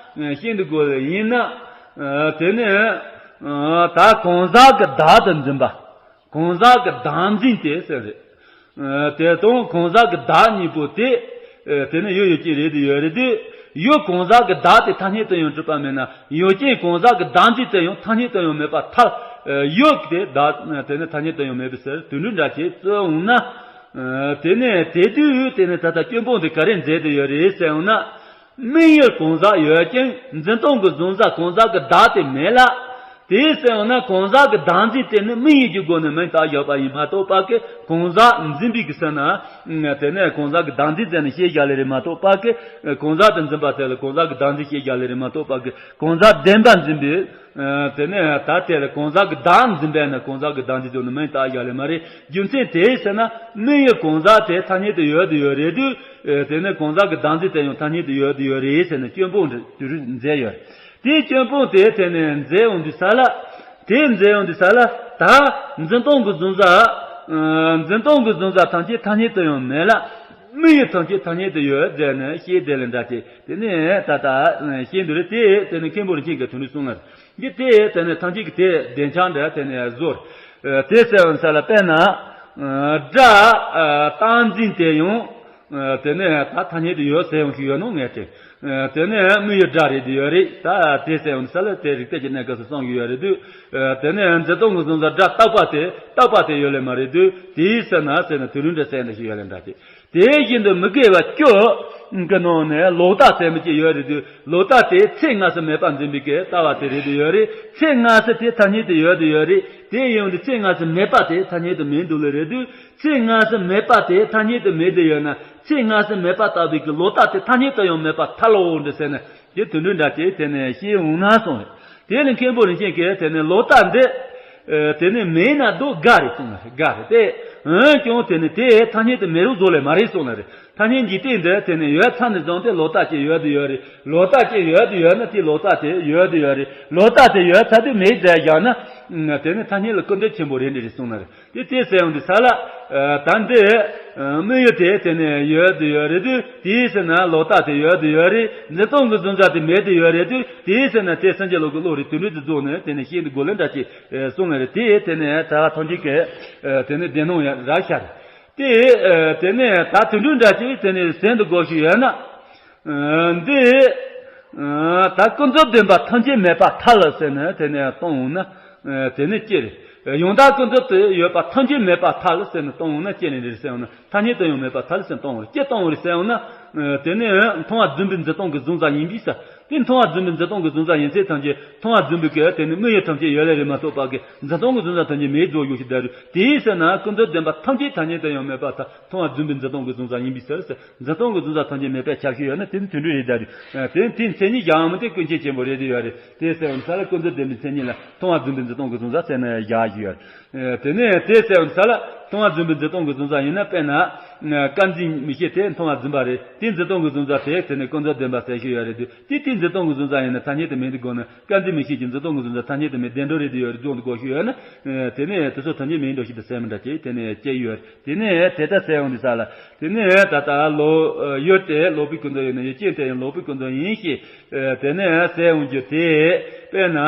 ཤིན་ཏུ་དགོས་ལ་ཡིན་ན། དེ་ནི། ད་གང་ཟག་གི་བདག་ཏུ་འཛིན་པ། གང་ཟག་གི་བདག་འཛིན་དེ་ཟེར་རེད། དེ་དང་གང་ཟག་གི་བདག་གཉིས་པོ་དེ། དེ་ནི་ཡུལ་ཡུལ་ཅན་རེད་དུ་ཡོད་རེད་དུས། ཡུལ་གང་ཟག་གི་བདག་དེ་ཐ་སྙད་དུ་ཡང་གྲུབ་པ་མེད་ན་ཡུལ་ཅན་གང་ཟག་གི་བདག་འཛིན་དེ་ཡང་ཐ་སྙད་དུ་ཡང་མེད་པར་ཐལ། ཡུལ་དེ་བདག་དེ་ནི་ཐ་སྙད་དུ་ཡང་མེད་པའི་ཕྱིར་དུད་འགྲོ་འདྲ་ཞིག་རྩོད་འོང་ན། དེ་ནི་དེ་དུས་དེ་ནི་ད་ལྟ་སྐྱོན་སྤོང་དེ་ག་རེ་མཛད་དུ་ཡོད་རེད་ཟེར་འོང་ན། དམིགས་ཡུལ་གང་ཟག་ཡོད་ཀྱང་འཛིན་སྟངས་ཀྱི་གཟུང་བྱ་གང་ཟག་གི་བདག་དེ་མེད་ལ། དེའི་སེམས་ན་གང་ཟག་གི་བདག་འཛིན་དེ་ནི་དམིགས་ཡུལ་གྱི་སྒོ་ནས་མིང་བཏགས་བཞག་པ་ཡིན་མ་གཏོགས་པ་གི་གང་ཟག་འཛིན་པའི་གི་སེམས་ན། དེ་ནས་གང་ཟག་གི་བདག་འཛིན་བཙལ་ནས་བཤད་བཞག་ལེ་རེད་མ་གཏོགས་པ་གི་གང་ཟག་དེ་འཛིན་པ་དེ་ལ་གང་ཟག་གི་བདག་འཛིན་བཤད་བཞག་ལེ་རེད་མ་གཏོགས་པ་གི་གང་ཟག་བདེན་པ་འཛིན་པའི། དེ་ནས་ད་དེ་ལ་གང་ཟག་གི་བདག་འཛིན་པས་ན་གང་ཟག་གི་བདག་འཛིན་བརྗོད་ནས་མིང་བཏགས་བཞག་ལེ་མ་རེད། རྒྱུ་མཚན་དེའི་ཕྱིར་ན་དམིགས་ཡུལ་གང་ཟག་དེ་ཐ་སྙད་དུ་ཡོད་དུ་ཡོད་རེད་དུས། དེ་ནས་གང་ཟག་གི་བདག་འཛིན་དེ་ཡང་ཐ་སྙད་དུ་ཡོད་དུ་ཡོད་རེད་ཟེར་ནས་སྐྱོན་སྤོང་དེ་རུ་མཛད་ཡོད། དེའི་སྐྱོན་སྤོང་དེ་དེ་ནས་མཛད་འོང་དུས་ས་ལ། དེ་མཛད་འོང་དུས་ས་ལ་ད་འཛིན་སྟངས་ཀྱི་གཟུང་བྱ། འཛིན་སྟངས་ཀྱི་གཟུང་བྱ་ཐམས་ཅད་ཐ་སྙད་དུ་ཡང་མེད་ལ། དམིགས་ཡུལ་ཐམས་ཅད་ཐ་སྙད་དུ་ཡོད་ཟེར་ནས་བཤད་དེ་ལས་འདྲ་སྟེ་དེ་ནས་ད་ལྟ་བཤད་འདུག་རེད་དེ་དེ་ནས་མཁན་པོ་རིན་ཆེན་གྱིས་དོན་དུ་གསུངས་ལ། འདི་དེ་དེ་ནས་ཐམས་ཅད་ཀྱི་དེ་བདེན་ཆགས་འདྲ་དེ་ནས་བཟོ། དེ་ཟེར་བ་ས་ལ་དཔེར་ན། སྒྲ་རྟག་འཛིན་དེ་ཡང་། དེ་ནས་ད་ཐ་སྙད་དུ་ཡོད་ཟེར་ཡང་ཞིག་ཡོད་ནོ་ངས་དྲན། དེ་ནས་དམིགས་ཡུལ་སྒྲ་རེད་དུ་ཡོད་རེད་ད་དེ་ཟེར་ཡང་ས་ལ་དེ་རིགས་གཏད་ཀྱི་གནས་སྐབས་སུ་གསུང་གི་ཡོད་རེད་དུས། དེ་ནས་འཛིན་སྟངས་ཀྱི་གཟུང་བྱ་སྒྲ་རྟག་པ་དེ་རྟག་པ་དེ་ཡོད་ལེ་མ་རེད་དུས་དེའི་ས་ན་ཟེར་ན་དུད་འགྲོ་འདྲ་ཟེར་འདྲ་ཞིག་ཡོད་ལེ་འདྲ་དེ། དེ་བཞིན་དུ་མི་དགེ་བ་བཅུ་གི་ནང་ནས་ལོག་ལྟ་ཟེར་མི་གཅིག་ཡོད་རེད་དུས་ལོག་ལྟ་དེ་ཚེ་སྔ་ཕྱི་མེད་པར་འཛིན་པའི་གི་ལྟ་བ་དེ་རེད་དུ་ཡོད་རེད། ཚེ་སྔ་ཕྱི་དེ་ཐ་སྙད་དུ་ཡོད་དུ་ཡོད་རེད། དེ་ཡིན་དུས་ཚེ་སྔ་ཕྱི་མེད་པ་དེ་ཐ་སྙད་དུ་མེད་འདུག་ལེ་རེད་དུས། ཚེ་སྔ་ཕྱི་མེད་པ་དེ་ཐ་སྙད་དུ་མེད་དུ་ཡོད་ན་ཚེ་སྔ་ཕྱི་མེད་པ་ལྟ་བུའི་གི་ལོག་ལྟ་དེ་ཐ་སྙད་དུ་ཡང་མེད་པར་ཐལ་ལོ་འདྲ་ཟེར་ན་དེ་དུད་འགྲོ་འདྲ་དེ་དེ་ནས་ཤེས་འོང་ན་གསུངས་རེད། དེ་ནི་མཁན་པོ་རིན་ཆེན་གྱིས་དེ་ནི་ལོག་ལྟ་འདི། དེ་ནི་མེད་ན་སྡུག་དགའ་རེད་གསུངས་ལ་རེད་དགའ་རེད་དེ། འོན་ཀྱང་དེ་ནི་དེ་ཐ་སྙད་དུ་མེད་རུང་བཟོ་ལེ་མ་རེད་གསུངས་ལ་རེད། ཐ་སྙད་འཇིག་རྟེན་འདི་དེ་ནི་ཡོད་ཚར་ནས་བཟུང་སྟེ་ལོག་ལྟ་ཅིག་ཡོད་དུ་ཡོད་རེད། ལོག་ལྟ་ཅིག་ཡོད་དུ་ཡོད་ན་དེ་ལོག་ལྟ་དེ་ཡོད་དུ་ཡོད་རེད། ལོག་ལྟ་དེ་ཡོད་ཚར་དུས་མེད་མཛད་བཞག་ན། དེ་ནི་ཐ་སྙད་ལ་སྐུར་འདེབས་ཆེན་པོ་རེད་འདྲ་རེད་གསུངས་ལ་རེད། དེ་དེ་ཟེར་ཡོང་དུས་ས་ལ། ད་འདི། དམིགས་ཡུལ་དེ་དེ་ནས་ཡོད་དུ་ཡོད་རེད་དུས་དེའི་ཕྱིར་ན་ལོག་ལྟ་དེ་ཡོད་དུ་ཡོད་རེད། འཛིན་སྟངས་ཀྱི་གཟུང་བྱ་དེ་མེད་དུ་ཡོད་རེད་དུས་དེའི་ཕྱིར་ན་དེ་སེམས་ཅན་ལོག་གི་བློ་རེད་དུད་འགྲོ་དེ་རྫོགས་ནས་དེ་ནས་ཤིན་ཏུ་དགོས་ལན་འདྲ་ཅིག་གསུངས་ལ་རེད། དེ་དེ་ནས་ད་ཐམས་ཅད་ཀྱི་དེ་ནས་བདེན་སྣང་ཡང་རག་ཤར། དེ་དེ་ནས་ད་དུད་འགྲོ་འདྲ་ཅིག་དེ་ནས་ཟིན་དུ་དགོས་ཤིག་ཡོད་ན། འདི། ད་ཀུན་རྫོབ་བདེན་པ་ཐམས་ཅད་མེད་པར་ཐལ་ཟེར་ནས་དེ་ནས་གཏོང་འོང་ན། དེ་ནི་ཅི་རེད། ཡང་དག་ཀུན་རྫོབ་ཏུ་ཡོད་པ་ཐམས་ཅད་མེད་པར་ཐལ་ཟེར་ནས་གཏོང་འོང་ན་ཅི་ནས་རེད་ཟེར་འོང་ན་ཐ་སྙད་དུ་ཡང་མེད་པར་ཐལ་ཟེར་གཏོང་འོང་རེད། ཅི་གཏོང་འོང་རེད་ཟེར་འོང་ན། དེ་ནི་མཐོང་བ་རྫུན་པའི་འཛིན་སྟངས་ཀྱི་གཟུང་བྱ་ཡིན་པས་ཟེར། དེ་མཐོང་བ་རྫུན་པའི་འཛིན་སྟངས་ཀྱི་གཟུང་བྱ་ཡིན་ཚེ་ཐམས་ཅད་མཐོང་བ་རྫུན་པའི་གི་དེ་ནི་དམིགས་ཡུལ་ཐམས་ཅད་ཡོད་ལེ་རེད་མ་གཏོགས་པ་གི་འཛིན་སྟངས་ཀྱི་གཟུང་བྱ་ཐམས་ཅད་མེད་རྫོགས་ཡོད་ཞིག་བསྡད་རེད། དེའི་ཕྱིར་ན་ཀུན་རྫོབ་བདེན་པ་ཐམས་ཅད་ཐ་སྙད་དུ་ཡང་མེད་པར་ཐལ། མཐོང་བ་རྫུན་པའི་འཛིན་སྟངས་ཀྱི་གཟུང་བྱ་ཡིན་པའི་ཕྱིར་ཟེར། འཛིན་སྟངས་ཀྱི་གཟུང་བྱ་ཐམས་ཅད་མེད་པའི་ཁྱབ་ཤས་ཡོད་ན་དེ་ནི་དུད་འགྲོ་རེད་ད་རེད། དེ་ནི་དེའི་མཚན་ཉིད་གཞན་མི་དེ་ཀུན་མཁྱེན་ཆེན་པོ་རེད་དེ་ཡོད་རེད། དེ་ཟེར་བ་ནི་ས་ལ་ཀུན་རྫོབ་བདེན་པའི་མཚན་ཉིད་ལ་མཐོང་བ་རྫུན་པའི་འཛིན་སྟངས་ཀྱི་གཟུང་བྱ་ཟེར་ན་བཞག་ཞིག་ཡོད་རེད། དེ་ནས་དེ་ཟེར་བ་ནི་ས་ལ་མཐོང་བ་རྫུན་པའི་འཛིན་སྟངས་ཀྱི་གཟུང་བྱ་ཡིན་ན་དཔེར་ན། སྐར་འཛིན་མིག་ཤེས་དེ་མཐོང་བ་རྫུན་པ་རེད། དེ་འཛིན་སྟངས་ཀྱི་གཟུང་བྱ་དེ་དེ་ནི་ཀུན་རྫོབ་བདེན་པ་ཟེར་ཞིག་ཡོད་རེད་དུས་དེ་དེ་འཛིན་སྟངས་ཀྱི་གཟུང་བྱ་ཡིན་ན་ཐ་སྙད་དུ་མེད་དུ་དགོས་ན། སྐར་འཛིན་མིག་ཤེས་ཀྱི་འཛིན་སྟངས་ཀྱི་གཟུང་བྱ་ཐ་སྙད་དུ་མེད་བདེན་འགྲོ་རེད་དུ་ཡོད་རེད་རྫོགས་འདུག་གོ་ཞུ་ཡོད་ན། དེ་ནས་དེ་ཚོ་ཐ་སྙད་མེད་འགྲོ་ཞིག་ཏུ་ཟེར་མི་འདྲ་ཅིག་དེ་ནས་སྐྱེ་ཡོད་རེད། དེ་ནས་དེ་ལྟར་ཟེར་ཡོང་དུས་ས་ལ། དེ་ནས་ད་ལྟ་ལོ་ཡོད་དེ་ལོག་པའི་ཀུན་རྫོབ་ཡོད་ན་ཡུལ་ཅན་དེ་ཡང་ལོག་པའི་ཀུན་རྫོབ་ཡིན་ཞེས། དེ་ནས་ཟེར་ཡོང་རྒྱུ་དེ་དཔེར་ན།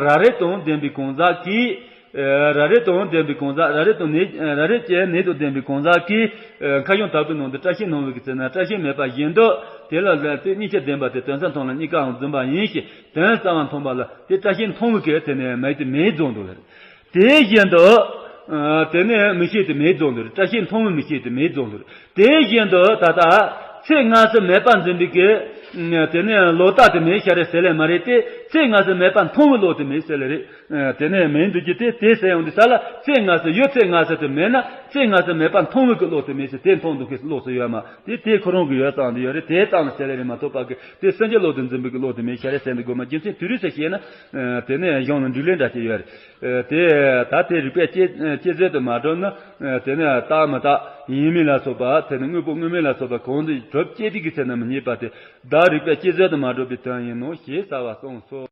རབ་རིབ་དང་ལྡན་པའི་གང་ཟག་གིས། རབ་རིབ་དང་ལྡན་པའི་གང་ཟག་རབ་རིབ་དང་ནད་རབ་རིབ་ཀྱི་ནད་དང་ལྡན་པའི་གང་ཟག་གིས། ཁ་བྱང་དག་པའི་ནང་དུ་བཀྲ་ཤིས་སྣང་བའི་གི་ཚེ་ན་བཀྲ་ཤིས་མེད་པ་བཞིན་དུ། དེ་ལ་ལ་དེ་གཉིས་ཆར་ལྡན་པ་དེ་དོན་གསལ་མཐོང་ལ་གཉིས་ཀའང་རྫུན་པ་ཡིན་ཞེས་དོན་གསལ་བ་མཐོང་བ་ལ་དེ་བཀྲ་ཤིས་མཐོང་བའི་གི་དེ་ནས་མེད་དེ་མེད་རྫོགས་འདུག་ལ། དེ་བཞིན་དུ། དེ་ནས་མིག་ཤེས་དེ་མེད་རྫོགས་འདུག་བཀྲ་ཤིས་མཐོང་བའི་མིག་ཤེས་དེ་མེད་རྫོགས་འདུག་དེ་བཞིན་དུ་ད་ལྟ། ཚེ་སྔ་ཕྱི་མེད་པར་འཛིན་པའི་གི། དེ་ནས་བློ་རྟགས་དེ་མེད་ཤ་རེ་ཟེར་ལེ་མ་རེད་དེ། ཚེ་སྔ་ཕྱི་མེད་པར་མཐོང་བའི་བློ་དེ་མེད་ཟེར་ལེ་རེད། དེ་ནས་མེད་འདུག་གི་དེ་དེ་ཟེར་ཡོང་དུས་ས་ལ། ཚེ་སྔ་ཕྱི་ཡོད། ཚེ་སྔ་ཕྱི་དེ་མེད་ན། ཚེ་སྔ་ཕྱི་མེད་པར་མཐོང་བའི་གི་བློ་དེ་མེད་ཟེར། དེ་མཐོང་འདུག་གི་བློ་ཟེར་ཡོད་མ། དེ་དེ་ཁོ་རང་གི་ཡོད་ཙང་དེ་ཡོད་རེད། དེ་ཙམ་ལ་ཟེར་ལེ་རེད་མ་གཏོགས་པ་གི་དེ་སེམས་ཀྱི་བློ་དེ་འཛིན་པའི་གི་བློ་དེ་མེད་ཤ་རེ་ཟེར་འདུག་གོ་མ། རྒྱུ་མཚན་དེ་རིང་ཟེར་བཤད་ན། དེ་ནས་གཞུང་ལ་འགྲིག་ལན་འདྲ་ཅིག་ཡོད་རེད། དེ་ད་དེ་རིགས་པས་དཔྱད་དཔྱད་བཟོད་དུ་མ་གྲུབ་ན། དེ་ནས་རྟག་མི་རྟག་ཡིན་མིན་ལ་སོགས་པ། དེ་ནས་དངོས་པོ་དངོས་མེད་ལ་སོགས་པ་གང་དུ་གྲུབ་དཔྱད་བྱེད་ཀྱི་ཚེ་ན་མི་རྙེད་པ་དེ། བདག་རིག་པས་དཔྱད་བཟོད་དུ་མ་གྲུབ་པའི་དོན་ཡིན་ནོ་ཞེས་བྱ་བ་གསུངས་སོ།